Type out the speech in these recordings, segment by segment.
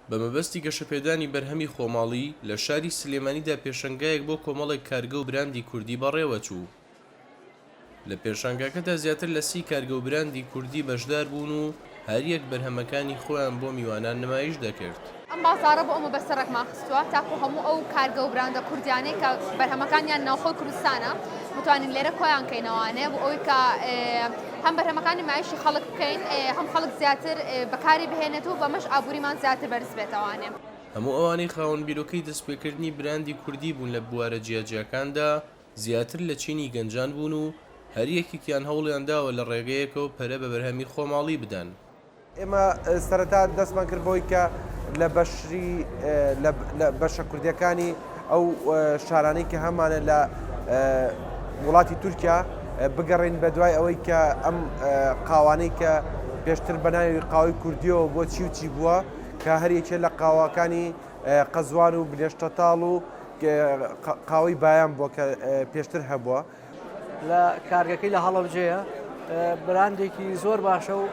بە مەبەستی گەشەپێدانی بەرهەمی خۆماڵی، لە شاری سلێمانیدا پێشەنگایەک بۆ کۆمەڵێک کارگە و براندی کوردی بەڕێوەچوو. لە پێشانگاکەدا زیاتر لە سی کارگە و براندی کوردی بەشدار بوون و هەریەک بەرهەمەکانی خۆیان بۆ میوانان نمایش دەکرد. ئەم بازاڕە بۆ ئەو مەبەستە ڕێکمان خستووە تاکو هەموو ئەو کارگە و براندە کوردیانەی کە بەرهەمەکانیان ناوخۆی کوردستانە بتوانین لێرە کۆیان کەینەوانێ بۆ ئەوەی کە هەم بەرهەمەکانی نمایشی خەڵک بکەین هەم خەڵک زیاتر بەکاری بهێنێت و بەمەش ئابووریمان زیاتر بەرز بێتەوانێ. هەموو ئەوانەی خاوەن بیرۆکەی دەستپێکردنی براندی کوردی بوون لە بوارە جیاجیاکاندا زیاتر لە چینی گەنجان بوون و هەر یەکێکیان هەوڵیان داوە لە ڕێگەیەکەوە پەرە بە بەرهەمی خۆماڵی بدەن. ئێمە سەرەتا دەستمان کرد بەوەی کە لە بەشی لە بەشە کوردیەکانی ئەو شارانەی کە هەمانە لە وڵاتی تورکیا بگەڕین بە دوای ئەوەی کە ئەم قاوانەی کە پێشتر بە ناوی قاوەی کوردیەوە بۆ چی و چی بووە کە هەریەکێ لە قاوەکانی قەزوان و بنێشتەتاڵ و قاوەی بایان بووە کە پێشتر هەبووە. لە کارگەکەی لە هەڵەبجەیە براندێکی زۆر باشە و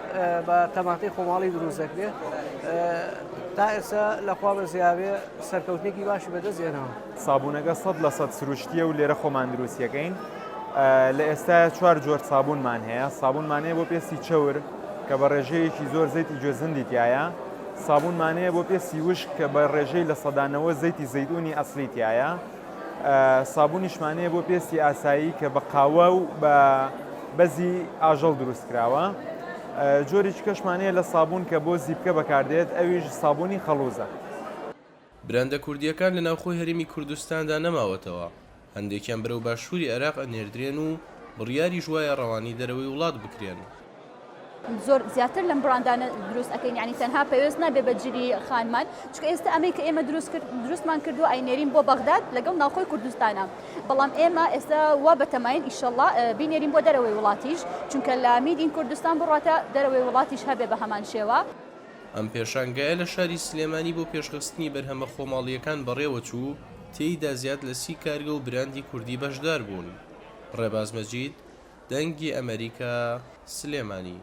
بە تەماتەی خۆماڵی دروست دەکرێت تا ئێستا لەخوا بە زیاوێ سەرکەوتنێکی باشی بەدەست هێناوە. سابوونەکە 100% سروشتیە و لێرە خۆمان دروستیەکەین لە ئێستایا چوار جۆر سابوونمان هەیە سابوونمان هەیە بۆ پێستی چەور کە بە ڕێژەیەکی زۆر زەیتی گوێزندی تایە سابوونمان هەیە بۆ پێستی وشک کە بە ڕێژەی 90% زەیتی زەیتونی ئەسلی تایە سابونیشمان هەیە بۆ پێستی ئاسایی کە بە قاوە و بە بەزی ئاژەڵ دروست کراوە. جۆرێکی کەشمان هەیە لە سابون کە بۆ زیپکە بەکاردێت ئەویش سابونی خەڵوزە. براندە کوردییەکان لە ناوخۆی هەرێمی کوردستاندا نەماوەتەوە، هەندێکیان بەرەو باشووری عێراق ئەنێردرێن و بڕیاریش وایە ڕەوانەی دەرەوەی وڵات بکرێن. زۆر زیاتر لەم بڕاندانە دروست ئەەکەین ینی تەنها پێویست نابێ بە جلی خانمان چکە ئێستا ئەمەی کە ئێمە دروست کرد دروستمان کردو ئەینێرین بۆ بەغداد لەگەڵ ناوخۆی کوردستانە بەڵام ئێمە ئێستا وا بەتەماین ئیشەڵڵا بینێرین بۆ دەرەوەی وڵاتیش چونکە لە made in کوردستان بڕاتە دەرەوەی وڵاتیش هەبێ بە هەمان شێوە. ئەم پێشانگایە لە شاری سلێمانی بۆ پێشخستنی بەرهەمە خۆماڵییەکان بەڕێوەچوو، تێیدا زیاد لە سی کارگە و براندی کوردی بەشداربوون. ڕێباز مەجید، دەنگی ئەمەریکا، سلێمانی.